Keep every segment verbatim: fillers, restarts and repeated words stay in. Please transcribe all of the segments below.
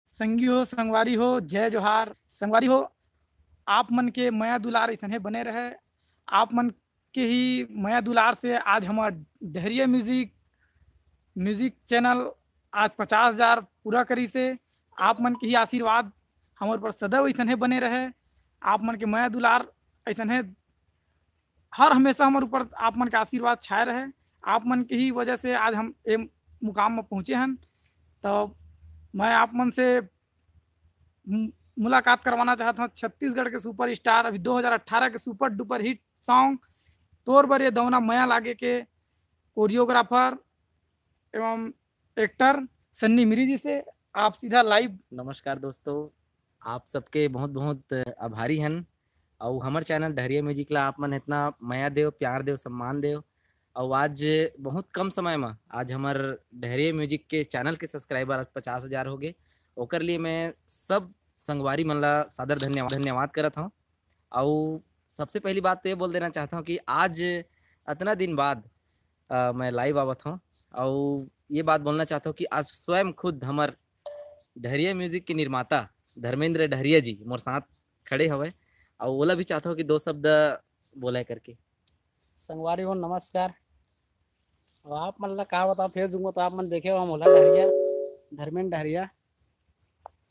संगी हो, संगवारी हो, जय जोहार। संगवारी हो, आप मन के मया दुलार अइसने बने रहे। आप मन के ही मया दुलार से आज हमर डहरिया म्यूजिक, म्यूजिक चैनल आज पचास हजार पूरा करिस हे। आप मन के ही आशीर्वाद हमर ऊपर सदैव अइसने बने रहे। आप मन के मया दुलार अइसने हर हमेशा हमर ऊपर आप मन के आशीर्वाद छाए रहे। आप मन के ही वजह से आज हम ए मुकाम में पहुँचे हन। तो मैं आप मन से मु-, मुलाकात करवाना चाहत हूँ छत्तीसगढ़ के सुपरस्टार, अभी दो हज़ार अठारह के सुपर डुपर हिट सॉन्ग तोर बर ये दौना मया लागे के कोरियोग्राफर एवं एक्टर सन्नी मिरी जी से। आप सीधा लाइव। नमस्कार दोस्तों, आप सबके बहुत बहुत आभारी हन। अउ हमर चैनल डहरिया म्यूजिक ला आप मन इतना मया देव, प्यार देव, सम्मान देव। अउ आज बहुत कम समय में आज हमर डहरिया म्यूजिक के चैनल के सब्सक्राइबर आज पचास हजार हो गए। ओकर लिए मैं सब संगवारी मन ला सादर धन्यवाद, धन्यवाद करत हूँ। अउ सबसे पहली बात तो ये बोल देना चाहता हूँ कि आज अतना दिन बाद अ, मैं लाइव आवत हूँ। अउ ये बात बोलना चाहता हूँ कि आज स्वयं खुद हमर डहरिया म्यूजिक के निर्माता धर्मेंद्र डहरिया जी मोर साथ खड़े हवय, अउ ओला भी चाहता हूँ कि दो शब्द बोले करके। संगवारी हो, नमस्कार। अब आप मन ला का बताओ, फेसबुक में तो आप मन देखे हो, हम ओला डहरिया, धर्मेंद्र डहरिया।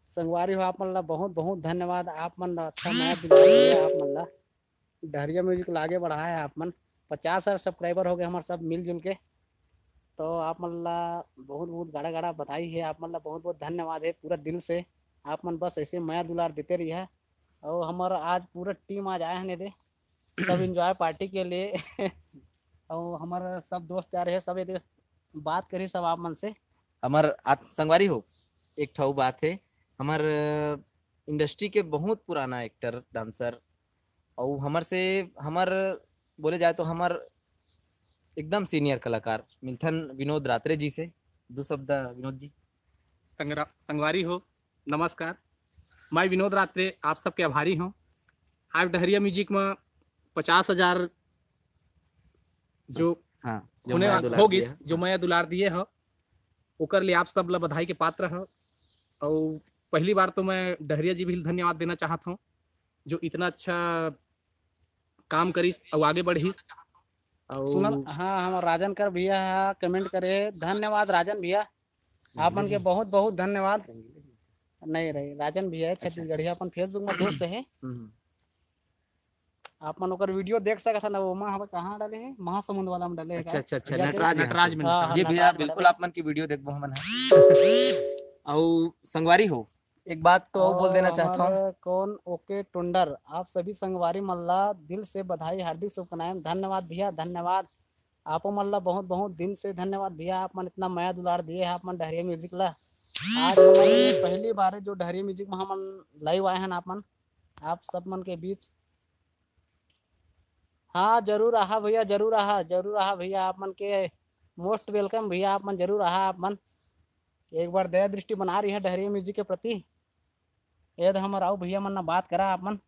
संगवारी हो, आप मन ला बहुत बहुत धन्यवाद, आप मन ला अच्छा मया दुलार दिए, आप मन ला डहरिया म्यूजिक ला आगे बढ़ाए है आप मन। पचास हजार सब्सक्राइबर हो गए हमारे सब मिलजुल के। तो आप मन ला बहुत बहुत गाड़ा गाड़ा बधाई है, आप मन ला बहुत बहुत धन्यवाद है पूरा दिल से। आप मन बस ऐसे मया दुलार देते रहिए। और हमारा आज पूरा टीम आज आया है ने दे, सब एंजॉय पार्टी के लिए। और हमारा सब दोस्त यार है, सब ये दे बात करी सब आप मन से। हमार आत-, संगवारी हो, एक ठो बात है, हमार इंडस्ट्री के बहुत पुराना एक्टर, डांसर, अउ हमर से, हमर बोले जाए तो हमर एकदम सीनियर कलाकार मिलथन विनोद रात्रे जी से। दो शब्द विनोद जी। संगरा-, संगवारी हो, नमस्कार। मैं विनोद रात्रे आप सबके आभारी हूँ। आज डहरिया म्यूजिक में पचास हजार जो हाँ, जो होने मया वाला दुलार हो गिस, दिए। जो मया दुलार दिए हो, ओकर लिए आप सब ला बधाई के पात्र हो। अउ पहली बार तो मैं डहरिया जी भी धन्यवाद देना चाहत हूँ, जो इतना अच्छा काम करिस अउ आगे बढ़िस। अउ सुनल, हाँ, हम राजन कर भैया कमेंट करे, धन्यवाद राजन भैया, आप मन के बहुत बहुत धन्यवाद। नहीं रही, राजन भैया है, अच्छा। छत्तीसगढ़िया, अपन फेसबुक में दोस्त है। हम्म। आप मन ओकर वीडियो देख सकत हन, ओमा हवे कहाँ डाले हे, महासमुंद वाला में डाले हे अच्छा, का? अच्छा, अच्छा, भैया नटराज देख। यहाँ से। नटराज में हाँ, हाँ, जी भैया, नटराज में बिल्कुल डाले। आप मन की वीडियो देखबो हमन ह। अउ संगवारी हो, एक बात तो अउ बोल देना और चाहत हूँ। हमारे कौन ओके टुंडर, आप सभी संगवारी मन ला दिल से बधाई, हार्दिक शुभकामनाएं, धन्यवाद भैया, धन्यवाद। आपो मन ला बहुत बहुत दिन से धन्यवाद भैया, आप मन इतना मया दुलार दिए हैं आप मन डहरिया म्यूजिक ला। आज हमन पहली बार है जो डहरिया म्यूजिक में हमन लाइव आए हैं आप मन, आप सब मन के बीच। हाँ, जरूर आहा भैया, जरूर आहा, जरूर आहा भैया, आप मन के मोस्ट वेलकम भैया, आप मन जरूर आहा, आप मन एक बार दया दृष्टि बना रही है डहरिया म्यूजिक के प्रति। ये तो हमर आओ भैया मन ना बात करा आप मन।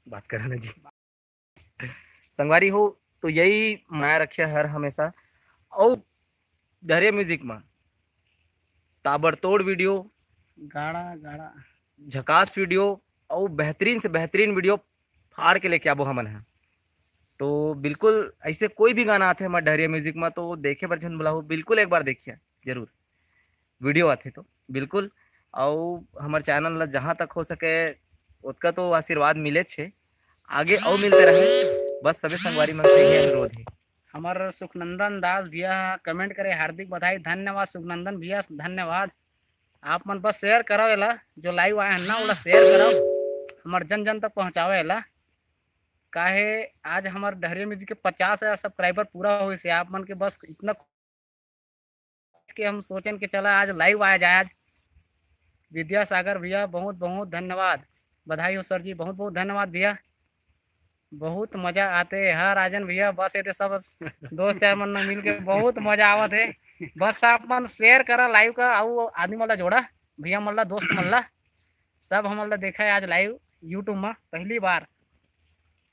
बात करा ना जी। संगवारी हो, तो यही मया रखे हर हमेशा। अउ डहरिया म्यूजिक में ताबड़तोड़ वीडियो, गाड़ा, गाड़ा। झकास वीडियो अउ बेहतरीन से बेहतरीन वीडियो फाड़ के लेके आबो हमन ह। तो बिल्कुल ऐसे कोई भी गाना आथे हमर डहरिया म्यूजिक में, तो देखे बर झन भुलाहू, बिल्कुल एक बार देखिए जरूर, वीडियो आथे तो बिल्कुल। अउ हमर चैनल ला जहाँ तक हो सके ओतका तो आशीर्वाद मिलेच हे, आगे अउ मिलते रहे, बस सभी संगवारी मन से यही अनुरोध है। हमर सुखनंदन दास भैया कमेंट करे, हार्दिक बधाई, धन्यवाद सुखनंदन भैया, धन्यवाद। आप मन बस शेयर करो एला, जो लाइव आए हैं ना, ओला शेयर करो, हमर जन जन तक पहुँचाओ एला। काहे आज हमर डहरिया म्यूजिक के पचास हजार सब्सक्राइबर पूरा होइस हे, आप मन के बस इतना के हम सोचन के चला आज लाइव आया जाए। आज विद्यासागर भैया बहुत बहुत धन्यवाद, बधाई हो सर जी, बहुत बहुत धन्यवाद भैया, बहुत मजा आते है राजन भैया। बस ये सब दोस्त यार मन मिल के बहुत मजा आवत है। बस आप मन शेयर करा लाइव का, अउ आदमी मन ला जोड़ा, भैया मन ला, दोस्त मन ला, सब हमन ला देखा है आज लाइव यूट्यूब में पहली बार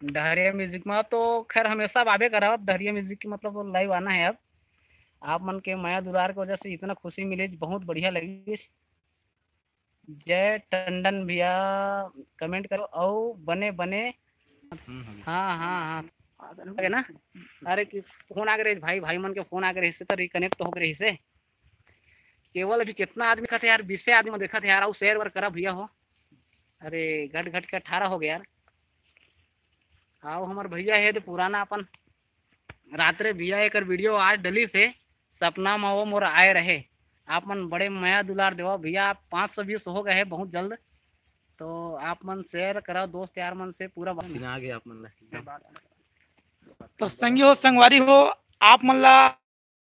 डहरिया म्यूजिक में। अब तो खैर हमेशा अब आबे करब, अब डहरिया म्यूजिक के मतलब लाइव आना है अब। आप मन के मया दुलार के वजह से इतना खुशी मिले, बहुत बढ़िया लगिस। जय टंडन भैया, कमेंट करो अउ बने बने। हाँ, हाँ, हाँ। है ना? अरे कि फोन आ गए भाई, भाई मन के फोन आ गए से तो रिकनेक्ट हो गए से। केवल अभी कितना आदमी देखत हे यार, बीसे आदमी देखत हे यार, अउ शेयर वर करा भैया हो। अरे घट घट के अठारह हो गया यार। आओ हमर भैया हे तो पुराना अपन रात रे भैया एकर वीडियो आज डली से सपना में वो मोर आए रहे। आप मन बड़े मया दुलार देवा भैया, आप पाँच सौ views हो गए हैं बहुत जल्द, तो आप मन शेयर कराओ दोस्त यार मन से पूरा। पसीना आ गया आप मन ला एकदम। तो संगी हो, संगवारी हो, आप मन ला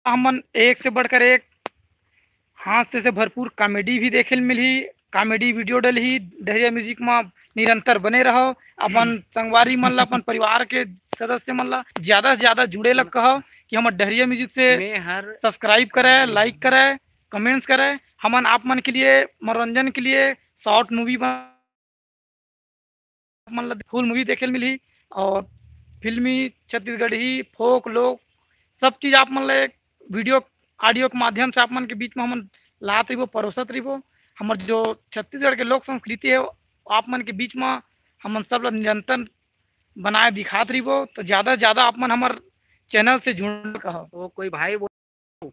हमन एक से बढ़कर एक हास्य से भरपूर कॉमेडी भी देखे ल मिलही, कॉमेडी वीडियो डलही। डहरिया म्यूजिक म निरंतर बने रहो। अपन संगवारी मन ला, अपन परिवार के सदस्य मन ला ज्यादा से ज्यादा जुड़े ला कहो कि हमर डहरिया म्यूजिक से मैं हर सब्सक्राइब करे, लाइक करे, कमेंट्स करे। हमन आप मन के लिए मनोरंजन के लिए शॉर्ट मूवी बन मन ला फुल मूवी देखे ल मिलही और फिल्मी, छत्तीसगढ़ी, फोक, लोक सब चीज आप मन ला एक वीडियो, ऑडियो के माध्यम से आप मन के बीच में हमन लात रहिबो, परोसत रहिबो। हमर जो छत्तीसगढ़ के लोक संस्कृति है, वो आप मन के बीच में हमन सब ला निरंतर बनाए दिखात रहिबो। तो ज्यादा से ज्यादा आप मन हमर चैनल से जुड़ कहो। वो कोई भाई बोल,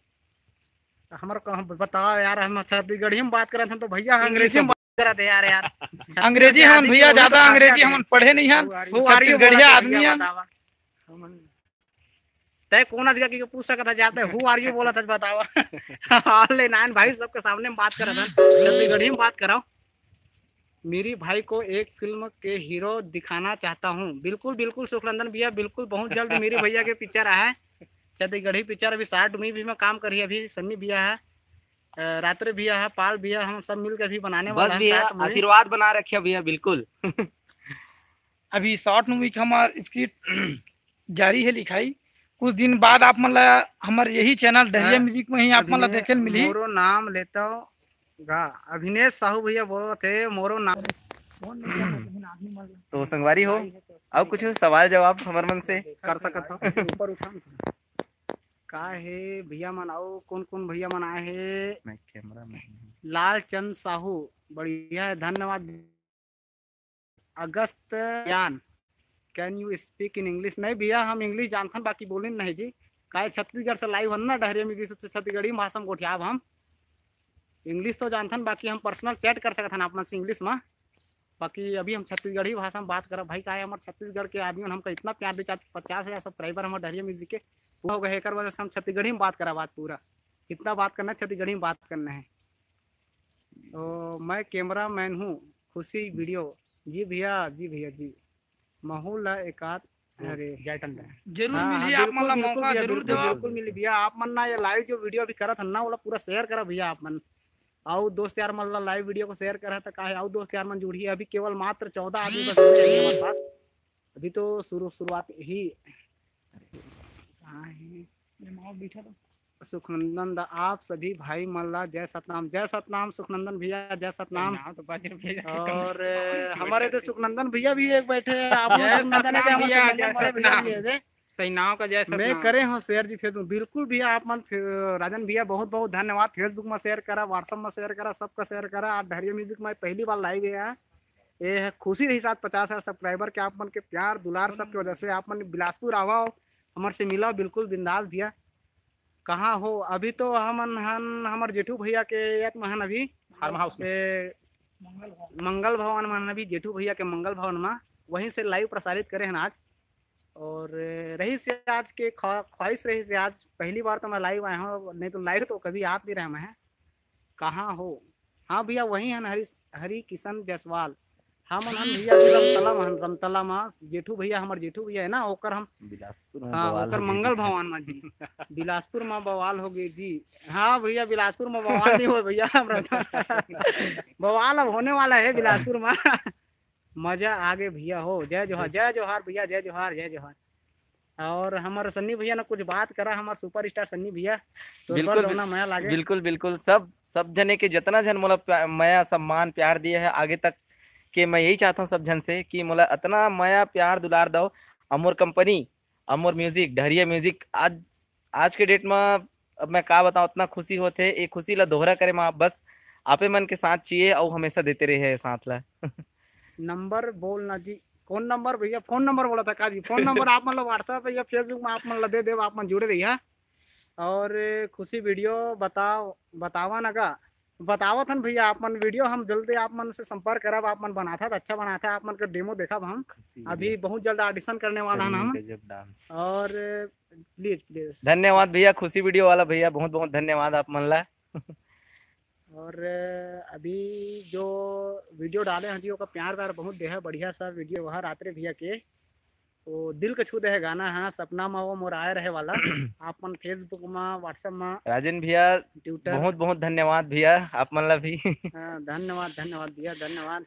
हमर कहूँ बताओ यार, हम छत्तीसगढ़ी में बात करत हन तो भैया अंग्रेजी में बात करत हे यार, यार। अंग्रेजी हमन भैया ज्यादा अंग्रेजी हमन पढ़े नहीं हन, छत्तीसगढ़िया आदमी हन। तय कोन अधिका के पूछ सकत है जाते, हु आर यू बोलत है बतावा। ऑनलाइन आन भाई, सबके सामने में बात करत हन, छत्तीसगढ़ी में बात कराओ। मेरी भाई को एक फिल्म के हीरो दिखाना चाहता हूँ। बिल्कुल बिल्कुल सुखनंदन भैया, बिल्कुल बहुत जल्द मेरी भैया के पिक्चर आए। छत्तीसगढ़ी पिक्चर अभी शॉर्ट मूवी में काम करी, अभी सन्नी भैया है, अ, रात्रे भैया है, पाल भैया, हम सब मिलकर अभी बनाने वाला बस है भैया, शॉर्ट मूवी। आशीर्वाद बना रखे भैया, बिल्कुल। अभी शॉर्ट मूवी के हमार स्क्रिप्ट जारी है लिखाई। कुछ दिन बाद आप मन ला हमर यही चैनल डहरिया हाँ, म्यूजिक में ही आप मन ला अभिनय देखे ल मिलही। मोरो नाम लेता गा अभिनेश साहू भैया बोलत हे, मोरो नाम। तो संगवारी हो, अउ कुछ सवाल जवाब हमर मन से कर सकत हो? ऐसे ऊपर उठा ना थोड़ा। का हे भैया मन, अउ कौन कौन भैया मन आए हे? मैं कैमरा मैन हूँ। लालचंद साहू, बढ़िया है, धन्यवाद। अगस्त यान, can you speak in English? नहीं भैया, हम इंग्लिश जानथन, बाकी बोलिन नहीं जी। काहे छत्तीसगढ़ से लाइव हन ना, डहरिया म्यूजिक से, छत्तीसगढ़ी भाषा में गोठियाब हम। इंग्लिश तो जानथन, बाकी हम पर्सनल चैट कर सकत हन आप मन से इंग्लिश में। बाकी अभी हम छत्तीसगढ़ी भाषा में बात करब भाई, काहे हमर छत्तीसगढ़ के आदमी मन हमका इतना प्यार दे, चार पचास हजार सब्सक्राइबर हमर डहरिया म्यूजिक के पूरा हो गए, एकर वजह से हम छत्तीसगढ़ी में बात करब आज पूरा। जितना बात करना है, छत्तीसगढ़ी में बात करना है। तो मैं कैमरा मैन हूँ, खुशी वीडियो। जी भैया, जी भैया, जी। महू ला एकाध, अरे। जय टंडन। जरूर हाँ, मिलही, हाँ, आप मन बिल्कुल, ला बिल्कुल मौका भैया, जरूर बिल्कुल, देवा। बिल्कुल मिली भैया। आप मन ना ये लाइव जो वीडियो अभी करत हन ना, ओला पूरा शेयर करा भैया आप मन। अउ दोस्त यार मन ला लाइव वीडियो को शेयर करा, तो का है, अउ दोस्त यार मन जुड़ही। अभी केवल मात्र चौदह आदमी बस जुड़े हैं हमारे पास। अभी तो शुरू, शुरुआत ही। कहाँ है? ये माँ बैठा था। सुखनंदन दा, आप सभी भाई मन ला जय सतनाम, जय सतनाम सुखनंदन भैया, जय सतनाम। सतनाम तो बाजर भैया से कम और, नहीं। अ, हमारे तो सुखनंदन भैया भी एक बैठे हैं, आप जय सुखनंदन सतनाम है, भैया, सुखनंदन जय हमारे भैया सतनाम। भी है। सही नाव का जय मैं सतनाम। करे हो शेयर जी Facebook, बिल्कुल भैया, आप मन फे-, राजन भैया बहुत बहुत धन्यवाद। Facebook में शेयर करा, WhatsApp में शेयर करा, सबका शेयर करा। आज डहरिया म्यूजिक में पहली बार लाइव आया, ये है खुशी रही साथ पचास हजार सब्सक्राइबर के, आप मन के प्यार दुलार सबके वजह से। आप मन बिलासपुर आवा, हमर से मिला, बिल्कुल बिंदास भैया। कहाँ हो? अभी तो हमन हन हमर जेठू भैया के याद में हन अभी। फार्म हाउस में। ए, मंगल भवन में हन अभी, जेठू भैया के मंगल भवन में, वहीं से लाइव प्रसारित करे हन आज। और रही से आज के ख्वा-, ख्वाहिश रही से आज पहली बार तो मैं लाइव आया हूँ, नहीं तो लाइव तो कभी आत नहीं रहा मैं। कहाँ हो? हाँ भैया, वही हन हरि, हरि किशन जायसवाल। हमन हन भैया अभी रमतला में हन, रमतला में जेठू भैया, हमर जेठू भैया है ना, ओकर हम बिलासपुर में हाँ, बवाल ओकर हो गई मंगल जी। भवन में जी। बिलासपुर में बवाल हो गई जी। हाँ भैया, बिलासपुर में बवाल नहीं हो भैया, हमरा तो बवाल अब होने वाला है बिलासपुर में। मजा आगे भैया हो। जय जोहार, जय जोहार भैया, जय जोहार, जय जोहार। और हमर सन्नी भैया ना कुछ बात करा, हमर सुपरस्टार सन्नी भैया, तो बिल्कुल, बड़ जौना मया लागे। बिल्कुल, बिल्कुल। सब, सब जने के जितना जन मोला प्या-, मया, सम्मान, प्यार दिए है आगे तक के, मैं यही चाहता हूँ सब जन से कि मोला इतना मया, प्यार, दुलार दो। अमोर कंपनी, अमोर म्यूजिक, डहरिया म्यूजिक आज, आज के डेट में अब मैं का बताऊं, इतना खुशी होथे, ये खुशी ला दोहरा करे मा बस आपे मन के साथ चाहिए, अउ हमेशा देते रहे साथ ला। नंबर बोल ना जी। कौन नंबर भैया? फोन नंबर बोला था का जी? फोन नंबर आप मन ला WhatsApp या Facebook में आप मन ला दे देव, आप मन जुड़े रहिया। और खुशी वीडियो बताओ, बतावा ना का? बतावत हन भैया, आप मन वीडियो हम जल्दी आप मन से संपर्क करब, आप मन बनाथा त अच्छा बनाथा, आप मन के डेमो देखब हम। खुशी अभी बहुत जल्द ऑडिशन करने वाला हन हम। गजब डांस। और प्लीज प्लीज धन्यवाद भैया, खुशी वीडियो वाला भैया, बहुत बहुत धन्यवाद आप मन ला। और अभी जो वीडियो डाले हैं जी, ओकर प्यार व्यार बहुत देहा, बढ़िया सा वीडियो वह रात्रे भैया के, वो दिल के छू दे है गाना। हाँ, सपना मा वो मोर आए रहे वाला। आप मन Facebook मा, WhatsApp मा, राजेन भैया, Twitter। बहुत बहुत धन्यवाद भैया, आप मन ला भी। हाँ, धन्यवाद, धन्यवाद भैया, धन्यवाद।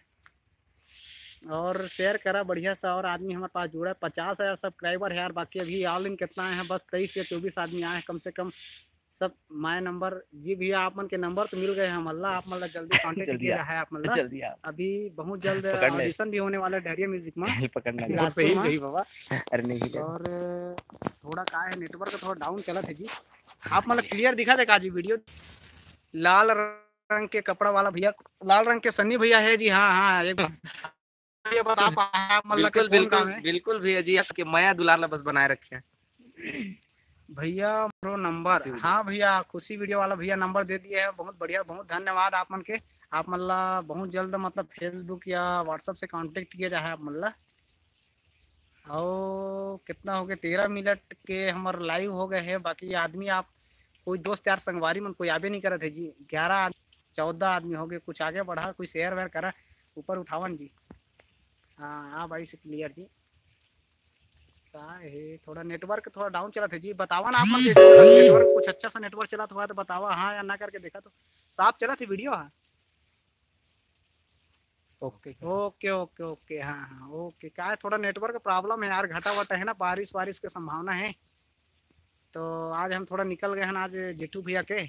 और शेयर करा बढ़िया सा, और आदमी हमारे पास जुड़ा है। पचास हजार सब्सक्राइबर है यार, बाकी अभी ऑल इन कितना आए हैं? बस तेईस या चौबीस आदमी आए हैं कम से कम। सब माय नंबर जी भैया, आप मन के नंबर तो मिल गए हैं हमन ला, आप मन ला जल्दी कॉन्टेक्ट जल्दी किया आ, है आप मन ला। जल्दी आ। अभी बहुत जल्द पकड़ ले। ऑडिशन भी होने वाला है ढरिया म्यूजिक में। पकड़ना बिलासपुर सही में। सही बाबा। अरे नहीं है। और थोड़ा का है, नेटवर्क थोड़ा डाउन चलत है जी। आप मन ला क्लियर दिखा दे का जी वीडियो? लाल रंग के कपड़ा वाला भैया, लाल रंग के सन्नी भैया है जी। हाँ हाँ, एक भैया बता पा, आप मन ला के बिल्कुल कौन बिल्कुल काम है? बिल्कुल भैया जी, आपके मया दुलार ला बस बनाए रखे हैं। भैया प्रो नंबर। खुशी वीडियो। हाँ भैया, खुशी वीडियो वाला भैया नंबर दे दिए है, बहुत बढ़िया, बहुत धन्यवाद आप मन के। आप मन ला बहुत जल्द मतलब Facebook या WhatsApp से कॉन्टेक्ट किया जाए आप मन ला। और कितना हो गए, तेरह मिनट के हमार लाइव हो गए है, बाकी आदमी आप कोई दोस्त यार संगवारी मन कोई आबे नहीं करत है जी। ग्यारह आद-, चौदह आदमी हो गए, कुछ आगे बढ़ा, कोई शेयर वेयर करा, ऊपर उठावन जी। हाँ, आ भाई से क्लियर जी। का है, थोड़ा नेटवर्क थोड़ा डाउन चलत है जी, बतावा ना आप मन कैसे चलत है नेटवर्क, कुछ अच्छा सा नेटवर्क चलत हुआ तो बतावा, हाँ या ना करके देखा तो। साफ चलत है वीडियो? हाँ, ओके। ओके ओके ओके, हाँ हाँ ओके। का है, थोड़ा नेटवर्क प्रॉब्लम है यार, घटा वटा है ना, बारिश वारिश के संभावना है, तो आज हम थोड़ा निकल गए हैं आज जेठू भैया के।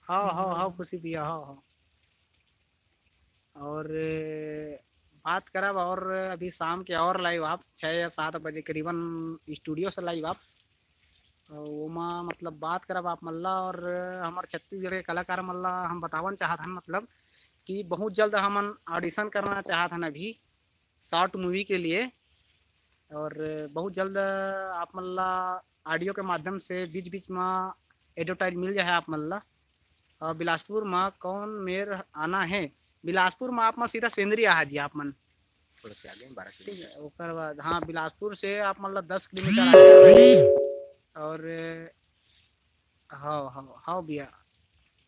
हाँ हाँ हाँ, खुशी भैया, हाँ हाँ। और बात करब, और अभी शाम के और लाइव आप छः या सात बजे करीबन स्टूडियो से लाइव आप, तो ओमा मतलब बात करब आप मन ला, और हमर छत्तीसगढ़ के कलाकार मन ला हम बतावन चाहत हन मतलब कि बहुत जल्द हमन ऑडिशन करना चाहत हन अभी शॉर्ट मूवी के लिए, और बहुत जल्द आप मन ला ऑडियो के माध्यम से बीच बीच में एडवर्टाइज मिल जाए आप मन ला। और बिलासपुर में कौन मेर आना है? बिलासपुर में आप मन सीधा सेंदरी आहा जी आप मन। थोड़ा से आगे, बारह ठीक किलोमीटर। है, ओकर बाद हाँ, बिलासपुर से आप मन ला दस किलोमीटर आगे आना है। और हाँ हाँ हाँ भैया,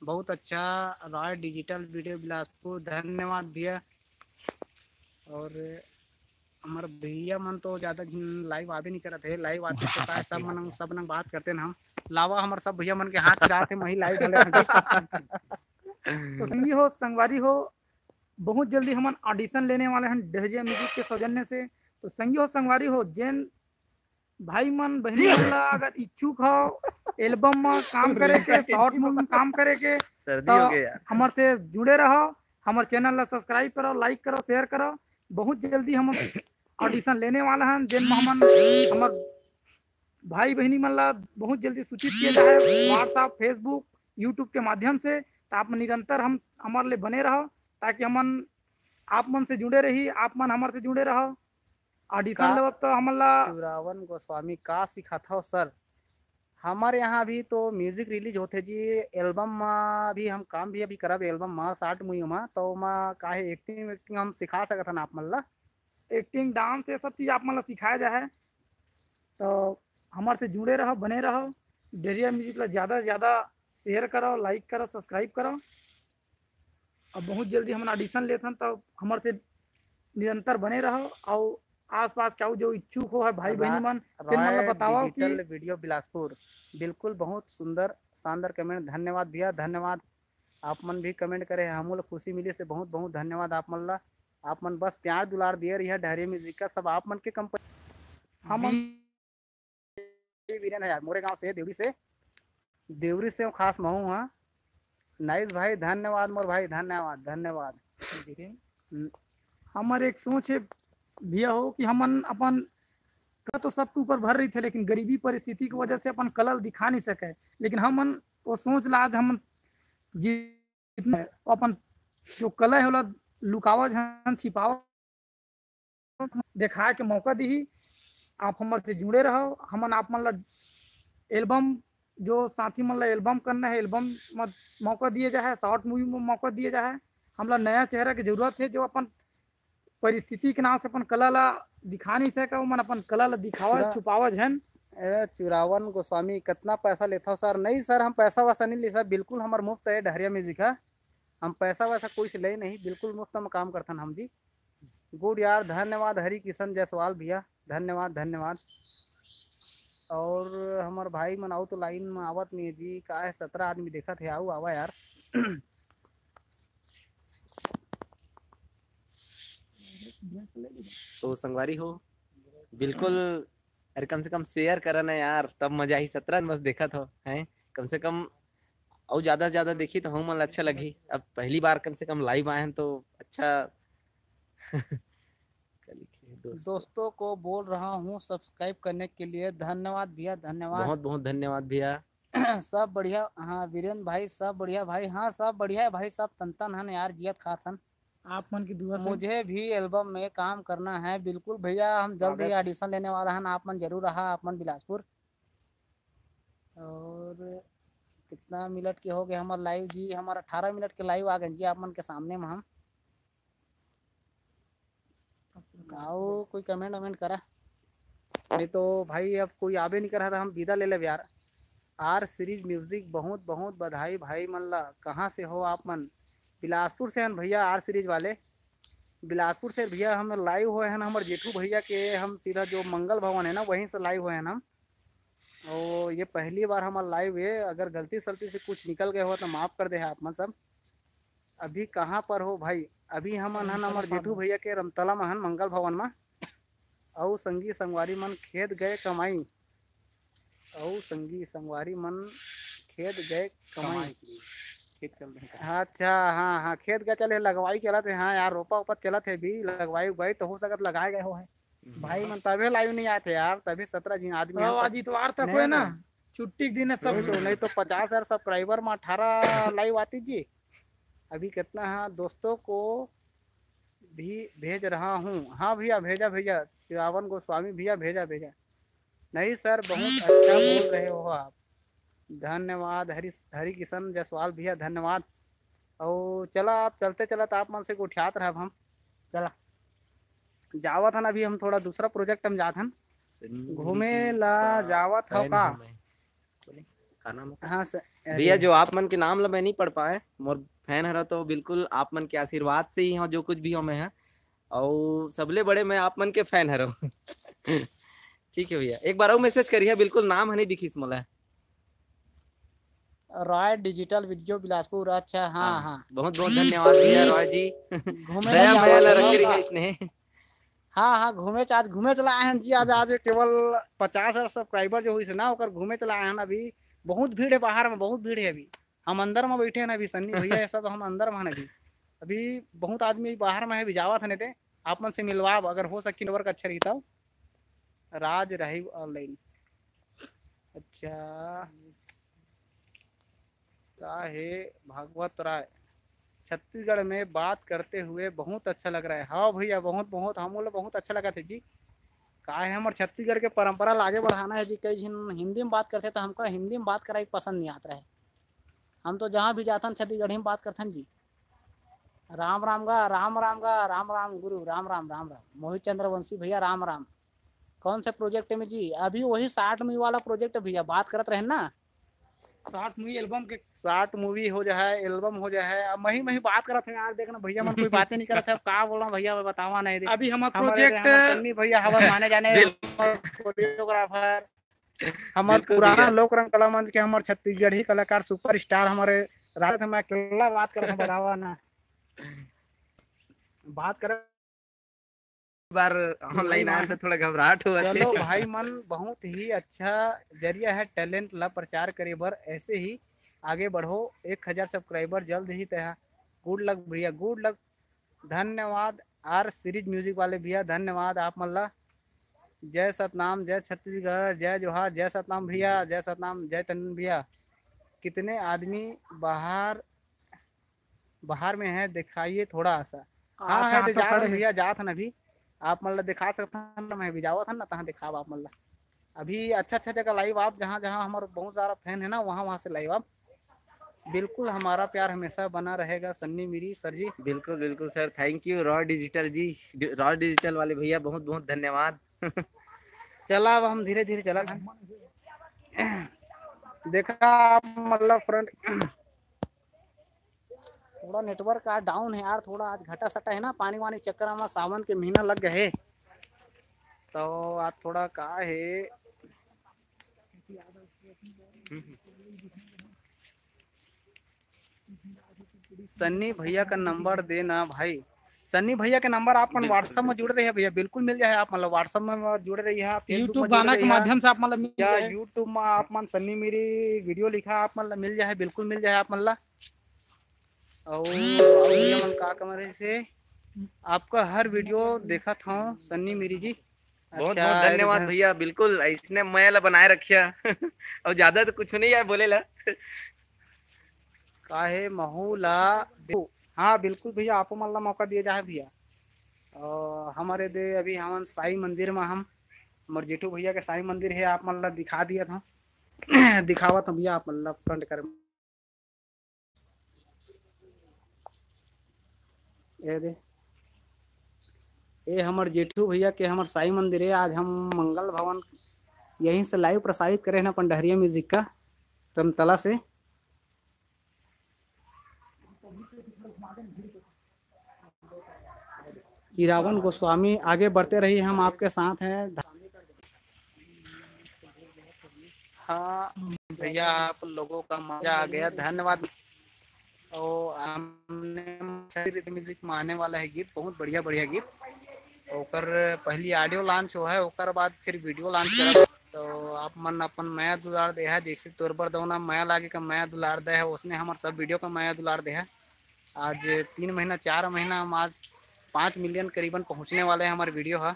बहुत अच्छा रॉय डिजिटल वीडियो बिलासपुर, धन्यवाद भैया। और हमारे भैया मन तो ज्यादा झिन लाइव आबे नहीं करत है, लाइव आते तो का है, सब मन सब नंग बात करते ना हम। लावा हमारे सब भैया मन के हाथ जाते, वही लाइव डाले थे। तो संगी हो, संगवारी हो, बहुत जल्दी हमन ऑडिशन लेने वाले हैं डहरिया म्यूजिक के सौजन्य से। तो संगी हो, संगवारी हो, जेन भाई मन बहनी मन ला अगर इच्छुक हो एल्बम में काम करे के, शॉर्ट मूवी में काम करे के, सर्दी तो हो गया यार। हमर से जुड़े रहो, हमर चैनल ला सब्सक्राइब करो, लाइक करो, शेयर करो। बहुत जल्दी हम ऑडिशन लेने वाला हन, जेन में हमन हमर भाई बहनी मन ला बहुत जल्दी सूचित किया जाए WhatsApp, Facebook, YouTube के माध्यम से। तो आप निरंतर हम हमारे लिए बने रहो, ताकि हमन आप मन से जुड़े रही, आप मन हमारे से जुड़े रहो। ऑडिशन का- लेवब तो हमन ला शिवरावन गोस्वामी का सिखात हो सर? हमारे यहाँ अभी तो म्यूजिक रिलीज होते जी, एल्बम में भी हम काम भी अभी करब, एल्बम में शॉर्ट मूवी में, तो ओमा का है, एक्टिंग वेक्टिंग हम सिखा सकत हन आप मन ला। एक्टिंग, डांस, ये सब चीज आप मन ला सिखाया जाए। तो हमारे से जुड़े रहो, बने रहो, डहरिया म्यूजिक ला ज्यादा से ज्यादा शेयर करो, लाइक करो, सब्सक्राइब करो। अब बहुत जल्दी हमन ऑडिशन लेथन, तो हमारे से निरंतर बने रहो। और आसपास के अउ जो इच्छुक हो है भाई बहनी मन, तेन मन ला बताओ कि डिजिटल वीडियो बिलासपुर, बिल्कुल बहुत सुंदर शानदार कमेंट, धन्यवाद भैया, धन्यवाद। आप मन भी कमेंट करे हैं, हमू ला खुशी मिली से बहुत बहुत धन्यवाद आप मन ला। आप मन बस प्यार दुलार दिए रहिए, डहरिया म्यूजिक का सब आप मन के कंपनी। हमन वीरेन है यार, मोरे गांव से, देवरी से, देवरी से हूँ खास महू हाँ। नाइस भाई, धन्यवाद मोर भाई, धन्यवाद, धन्यवाद। हमर एक सोच है भैया हो कि हमन अपन कला तो सबके ऊपर भर रही थे, लेकिन गरीबी परिस्थिति की वजह से अपन कला दिखा नहीं सके, लेकिन हमन वो सोच ला आज हम जितना अपन जो कला है, ओला लुकावा झन, छिपावा, देखाए के मौका दिही। आप हमर से जुड़े रहो, हमन आप मन ला एल्बम, जो साथी मन ला एल्बम करना है, एल्बम म मौका दिए जाए, शॉर्ट मूवी में मौका दिए जाए। हमला नया चेहरा के जरूरत है, जो अपन परिस्थिति के नाम से अपन कला ला दिखा नहीं सके, ओमन अपन कला ला दिखावा, पूरा छुपावा झन। ए, चुरावन गोस्वामी, कितना पैसा लेथव सर? नहीं सर, हम पैसा वैसा नहीं ले सर, बिल्कुल हमर मुफ्त है डहरिया म्यूजिक है, हम पैसा वैसा कोई से ले नहीं, बिल्कुल मुफ्त में काम करथन हम जी। गुड यार, धन्यवाद हरि किशन जायसवाल भैया, धन्यवाद, धन्यवाद। और हमर भाई मन आऊ तो लाइन में आवत नहीं है जी, का है, सत्रह आदमी देखत है, आऊ आवा यार। तो संगवारी हो, बिल्कुल, अरे कम से कम शेयर करा ना यार, तब मजा ही। सत्रह बस देखत हो, हैं, कम से कम, और ज्यादा से ज्यादा देखी तो हम मन अच्छा लगी। अब पहली बार कम से कम लाइव आए हैं तो अच्छा। क्या लिखे हैं दोस्त? दोस्तों को बोल रहा हूँ सब्सक्राइब करने के लिए। धन्यवाद भैया, धन्यवाद। बहुत बहुत धन्यवाद भैया। सब बढ़िया, हाँ वीरेंद्र भाई, सब बढ़िया भाई। हाँ, सब बढ़िया है भाई, सब तन तन हन यार, जियत खात हन। आप मन की दुआ से। मुझे भी एल्बम में काम करना है। बिल्कुल भैया, हम जल्द ही स्वागत। ऑडिशन लेने वाला हन, आप मन जरूर रहा, आप मन बिलासपुर। और कितना मिनट के हो गए हमर लाइव जी? हमर अठारह मिनट के लाइव आ गए जी आप मन के सामने में हम। आओ कोई कमेंट वमेंट करा। नहीं तो भाई अब कोई आबे नहीं करा तो हम विदा ले लेब यार। आर सीरीज म्यूजिक बहुत बहुत बधाई भाई मन ला। कहाँ से हो आप मन? बिलासपुर से हन भैया आर सीरीज वाले। बिलासपुर से भैया हम लाइव होए हैं हमर जेठू भैया के, हम सीधा जो मंगल भवन है ना वहीं से लाइव होए हैं हम। और ये पहली बार हमारा लाइव है, अगर गलती सलती से कुछ निकल गए हो तो माफ कर दे आप मन सब। अभी कहाँ पर हो भाई? अभी हमन हन हमर जेठू भैया के रमतला में हन मंगल भवन में। अउ संगी संगवारी मन खेत गए कमाई। अउ संगी संगवारी मन खेत गए कमाई। कमाई के लिए। खेत चल रहे हैं। अच्छा, हाँ हाँ, खेत गए चले, लगवाई चलत है। हाँ यार, रोपा उपा चलत है भी, लगवाई उगवाई तो हो सकत लगाए गए हो है। भाई मन तभे लाइव नहीं आए थे यार, तभे सत्रह जिन आदमी तो हैं। आज इतवार तक नहीं हुए ना, तो। छुट्टी के दिन है सब। नहीं तो, नहीं तो पचास हजार सब्सक्राइबर में अठारह लाइव आती जी। अभी कितना है? दोस्तों को भी भेज रहा हूँ। हाँ भैया, भेजा भेजा, चिरावन गोस्वामी भैया, भेजा भेजा। नहीं सर, बहुत अच्छा बोल रहे हो आप। धन्यवाद हरि, हरि किशन जायसवाल भैया, धन्यवाद। और चला, आप चलते चलत आप मन से गोठियात रहब हम। चला, जावत हन, अभी हम थोड़ा दूसरा प्रोजेक्ट हम जात हन। घूमे ला जावत हो का? का नाम है? हाँ सर। भैया, जो आप मन के नाम ला मैं नहीं पढ़ पाए, मोर फैन हरा, तो बिल्कुल आप मन के आशीर्वाद से ही हो, जो कुछ भी हो मैं है। और सबले बड़े मैं आप मन के फैन हरो। ठीक है भैया, एक बार और मैसेज करिए, बिल्कुल नाम है नहीं दिखिस मोला। Roy digital video Bilaspur. अच्छा, हाँ हाँ, हाँ। बहुत बहुत धन्यवाद भैया रॉय जी। घूमे दया ला मया ला जावत रखे हो रहिए का? इसने। हाँ हाँ, घूमे च-, आज घूमे चला आए हैं जी। आज, आज केवल पचास हजार सब्सक्राइबर जो हुई से ना, ओकर घूमे चला आए हैं अभी। बहुत भीड़ है बाहर में, बहुत भीड़ है अभी। हम अंदर में बैठे हैं ना अभी, सन्नी भैया, ऐसा तो हम अंदर में हैं अभी। अभी बहुत आदमी बाहर में है, अभी जावत है, नहीं ते आप मन से मिलवाब, अगर हो सकी, नेटवर्क अच्छा रही तब। राज राही ऑनलाइन। अच्छा, का हे भागवत राय, छत्तीसगढ़ में बात करते हुए बहुत अच्छा लग रहा है। हाँ भैया, बहुत बहुत, हम लोग बहुत अच्छा लगा थे जी। का है, हमर छत्तीसगढ़ के परंपरा ला आगे बढ़ाना है जी। कई झन हिंदी में बात करते तो हमको हिंदी में बात कराई पसंद नहीं आता है। हम तो जहाँ भी जाथन छत्तीसगढ़ी में बात करथन जी। राम राम गा, राम राम गा, राम राम गुरु, राम राम, राम राम। मोहित चंद्रवंशी भैया, राम राम। कौन से प्रोजेक्ट में जी? अभी वही साठ मूवी वाला प्रोजेक्ट भैया, बात करत रहे ना। साठ मूवी एल्बम के, साठ मूवी हो जाए, एल्बम हो जाए। अब मही मही बात करत है यार, देखना भैया मन कोई बातें नहीं करत है। अब का बोला भैया, मैं बतावा नहीं दे। अभी हमार हमारे प्रोजेक्ट सन्नी भैया हमारे माने जाने बिल्कुल। कोरियोग्राफर, हमर बिल्कुल पुराना भैया। लोक रंग कला मंच के हमर छत्तीसगढ़ी कलाकार सुपरस्टार हमारे रात में अकेला बात करत हूँ, बतावा ना। बात कर बार ऑनलाइन आए तो थोड़ा घबराहट हुआ थे। चलो भाई मन, बहुत ही अच्छा जरिया है टैलेंट ला प्रचार करे बर। ऐसे ही आगे बढ़ो, एक हजार सब्सक्राइबर जल्द ही तय। गुड लक भैया, गुड लक। धन्यवाद आर सीरीज म्यूजिक वाले भैया, धन्यवाद आप मन ला। जय सतनाम, जय छत्तीसगढ़, जय जोहार, जय सतनाम भैया, जय सतनाम, जय टंडन भैया। कितने आदमी बाहर, बाहर में है, दिखाइए थोड़ा सा। हाँ, हाँ, है, तो तो जा रहे भैया, जात हन अभी। आप मन ला दिखा सकत हन, मैं भी जावत हन ना, तहाँ दिखाब आप मन ला। अभी अच्छा अच्छा जगह लाइव आप, जहाँ जहाँ हमारे बहुत सारा फैन है ना, वहाँ वहाँ से लाइव आप। बिल्कुल, हमारा प्यार हमेशा बना रहेगा सन्नी मिरी सर जी। बिल्कुल बिल्कुल sir, thank you Raw Digital ji, Raw Digital वाले भैया, बहुत बहुत धन्यवाद। चला, अब हम धीरे धीरे चला था। देखा आप, मतलब, फ्रंट थोड़ा नेटवर्क आज डाउन है यार, थोड़ा आज घटा सटा है ना, पानी वानी चक्कर में सावन के महीना लग गए, तो आज थोड़ा का है। सन्नी भैया का नंबर देना भाई। सन्नी भैया के नंबर आप मन बिल्कुल, WhatsApp में बिल्कुल। जुड़े रहिए भैया, बिल्कुल मिल जाए आप, मतलब, WhatsApp में जुड़े रहिए आप, YouTube YouTube में जुड़े गाना के रहिए आप, माध्यम से आप मन ला मिल या जाए। YouTube में आप मन सन्नी मिरी वीडियो लिखा, आप मन ला मिल जाए, बिल्कुल मिल जाए आप मन ला। और, और भैया मन का कमर से आपका हर वीडियो देखत हूँ सन्नी मिरी जी। बहुत अच्छा, बहुत धन्यवाद रिझन भैया, बिल्कुल ऐसने मया ला बनाए रखिया। और ज्यादा तो कुछ नहीं है बोले ला। काहे महू ला दे-, हाँ, बिल्कुल भैया, आपो मन ला मौका दिए जाए भैया। और हमारे दे अभी हमन साई मंदिर में हम, हमर जेठू भैया के साई मंदिर है, आप मन ला दिखा दिया था। दिखावत हूँ भैया आप मन ला फ्रंट कर। ये दे, ये हमर जेठू भैया के हमर साई मंदिर है। आज हम मंगल भवन यहीं से लाइव प्रसारित करे हैं अपन डहरिया म्यूजिक का, तमतला से। कि रावण गोस्वामी, आगे बढ़ते रहिए, हम आपके साथ हैं। हाँ भैया, आप लोगों का मजा आ गया, धन्यवाद। और हमने म्यूजिक में आने वाला है गीत, बहुत बढ़िया बढ़िया गीत। ओकर पहली ऑडियो लॉन्च हो है, ओकर बाद फिर वीडियो लॉन्च करब। तो आप मन अपन मया दुलार दे है, जैसे तोर बर दौना मया लागे का मया दुलार दे है, उसने हमर सब वीडियो का मया दुलार दे है। आज तीन महीना, चार महीना, हम आज पाँच मिलियन करीबन पहुँचने वाले हैं हमारे वीडियो है।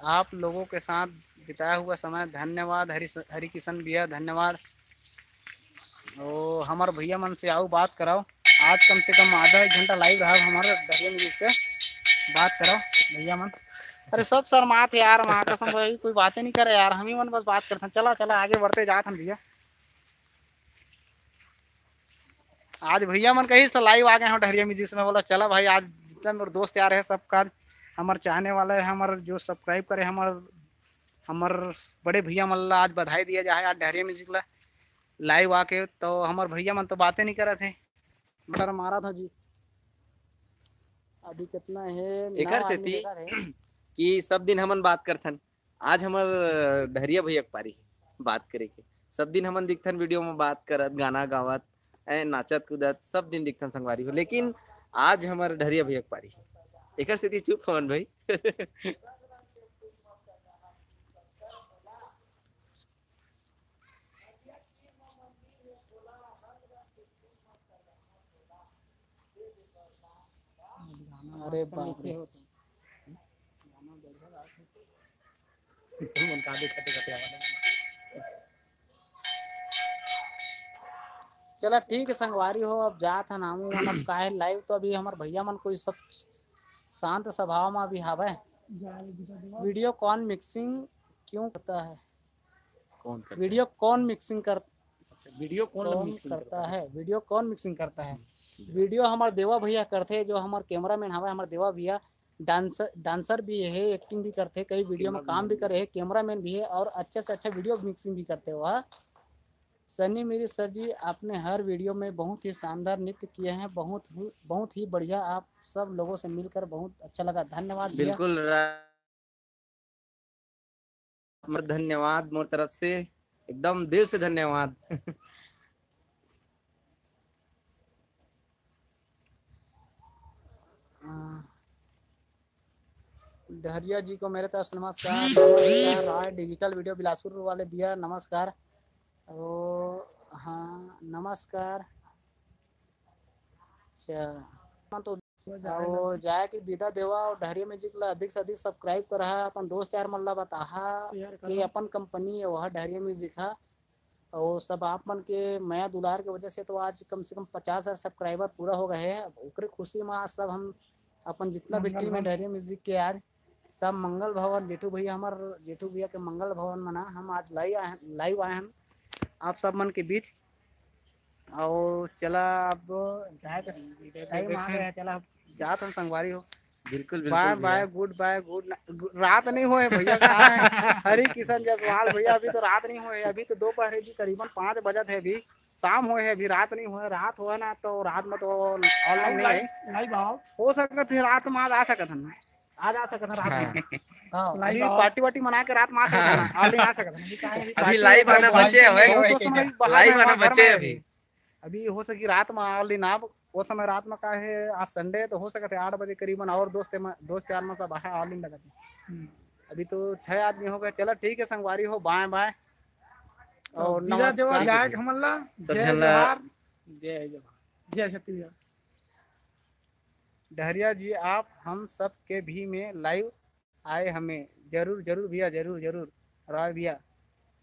आप लोगों के साथ बिताया हुआ समय, धन्यवाद हरि, हरि किशन भैया, धन्यवाद। ओ, हमारे भैया मन से आओ बात कराओ, आज कम से कम आधा एक घंटा लाइव रहा हमारे डहरिया म्यूजिक से, बात कराओ भैया मन। अरे सब शर्मात है यार, माँ कसम भाई, कोई बातें नहीं करे यार, हम ही मन बस बात करते हैं। चला चला आगे बढ़ते जात हम भैया। आज भैया मन कही से लाइव आ गए हो डहरिया म्यूजिक में, बोला चला भाई, आज जितना मेरे दोस्त यार है सबका, हमारे चाहने वाला है, हमारे जो सब्सक्राइब करे, हमारे, हमारे बड़े भैया मन ला आज बधाई दिया जाए आज डहरिया म्यूजिक ला लाइव आके। तो हमारे भैया मन तो बातें नहीं करत है, बटर मारा था जी। अभी कितना है? एकर नौ आदमी सेती देखा है। कि सब दिन हमन बात करथन, आज हमर डहरिया भैया के पारी बात करे के। सब दिन हमन दिखथन वीडियो में बात करत, गाना गावत, ए, नाचत कूदत, सब दिन दिखथन संगवारी हो, लेकिन आज हमर डहरिया भैया के पारी। एकर सेती चुप हवन भाई। अरे बाप रे। चला ठीक है संगवारी हो, अब जात हन हमू मन। अब काहे लाइव तो अभी हमर भैया मन कोई सब शांत स्वभाव में अभी हावय। वीडियो कौन मिक्सिंग क्यों करता है? कौन करता वीडियो है? कौन मिक्सिंग कर अच्छा, वीडियो कौन कौन मिक्सिंग करता करता है? है? वीडियो कौन मिक्सिंग करता है? हम्म, ठीक है। वीडियो हमार देवा भैया करथे, जो हमार कैमरामैन हवे, हमार देवा भैया डांसर, डांसर भी है, एक्टिंग भी करथे, कई वीडियो में कैमरा काम भी मैन करे है, कैमरामैन भी है और अच्छे से अच्छा वीडियो मिक्सिंग भी करथे वो। सन्नी मेरी सर जी, आपने हर वीडियो में बहुत ही शानदार नृत्य किए हैं, बहुत ही, बहुत ही बढ़िया। आप सब लोगों से मिलकर बहुत अच्छा लगा। धन्यवाद भैया। बिल्कुल रा-, मोर धन्यवाद, मोर तरफ से एकदम दिल से धन्यवाद। अ, डहरिया जी को मेरे तरफ से नमस्कार, नमस्कार। राय डिजिटल वीडियो बिलासपुर वाले भैया नमस्कार। ओ, हाँ, नमस्कार। अच्छा, तो अउ जाए के विदा देवा, अउ डहरिया म्यूजिक ला अधिक से अधिक सब्सक्राइब करहा, अपन दोस्त यार मन ला बताहा कि अपन कंपनी हे वह डहरिया म्यूजिक हा। अउ सब आप मन के मया दुलार के वजह से तो आज कम से कम पचास हजार सब्सक्राइबर पूरा हो गए हे। अब ओकरे खुशी में आज सब हम अपन जितना भी टीम है डहरिया म्यूजिक के यार, सब मंगल भवन, जेठू भैया, हमार जेठू भैया के मंगल भवन मना हम आज लाइव आए, लाइव आए हम आप सब मन के बीच। अउ चला अब जाए के टाइम आ गया, चला अब जात हम संगवारी हो। बिल्कुल, बिल्कुल बाय भैया। बाय, गुड बाय, गुड ना-, गु-, रात नहीं होए भैया, कहाँ है? हरि किशन जायसवाल भैया, अभी तो रात नहीं होए, अभी तो दोपहर है जी, करीबन पाँच बजत है अभी, शाम होए है, अभी रात नहीं होए, रात होए ना तो रात में तो ऑनलाइन नहीं है। लाइव, लाइव आओ। हो सकत है रात में आज आ सकत है ना, आज आ सकत है रात में। हाँ। हाँ, लाइव अभी आओ। पार्टी वार्टी मना के रात में आ सकत है ना, हाँ। ऑनलाइन आ सकत है ना, अभी कहाँ है, अभी अभी पार्टी पार्टी वार्टी बचे है भाई। बहुत दोस्त मन अभी बाहर लाइव में, आना घर बचे में है है अभी। अभी। अभी हो सकी रात में ऑनलाइन आप, वो समय रात में का है, आज संडे तो हो सकत है आठ बजे करीबन, और दोस्त म-, दोस्त यार मन सब बाहर ऑनलाइन लगत है। हम्म। अभी तो छह आदमी हो गए। चला ठीक है संगवारी हो, बाय बाय। तो और विदा देवा नमस्कार। जाए के हमन ला। सब जय झन ला। जोहार। जय जोहार। जय छत्तीसगढ़। डहरिया जी, आप हम सब के भी में लाइव आए हमें। जरूर, जरूर भैया, जरूर, जरूर। रॉय भैया,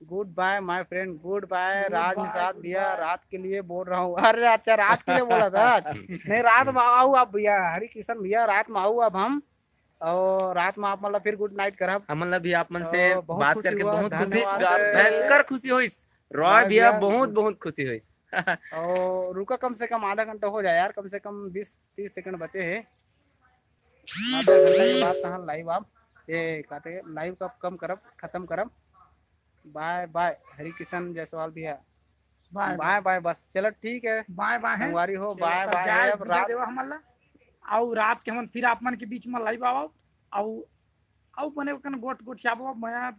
गुड बाय माय फ्रेंड, गुड बाय गुड राज बाय, निषाद गुड भैया, बाय। रात के लिए बोल रहा हूँ। अरे अच्छा, रात के लिए बोला था। नहीं, रात में आओ आप भैया, हरि किशन भैया, रात में आओ अब हम, और रात में आप मतलब फिर गुड नाइट करब। हमन ला भी आप मन से तो बहुत बात खुशी करके हुआ, बहुत खुशी, धन्यवाद। भयंकर खुशी होइस। रॉय रॉय भैया, भैया, बहुत, बहुत खुशी होइस। और रुका, कम से कम आधा घंटा हो जाए यार, कम से कम बीस तीस सेकंड बचे हैं। आधा घंटा के बाद तहाँ लाइव आप, ये कहते हैं, लाइव का कम करब, खत्म करब। बाय बाय हरि किशन जायसवाल भैया। बाय बाय। बाय बाय, बस चलो ठीक है। बाय बाय है। संगवारी हो, चलो, बाय तब बाय जाए, है, अब विदा रात देवा हमन ला। अउ रात के हमन फिर आप मन के बीच में लाइव आवब। अउ, अउ बने कन गोठ गोठ आबो, मया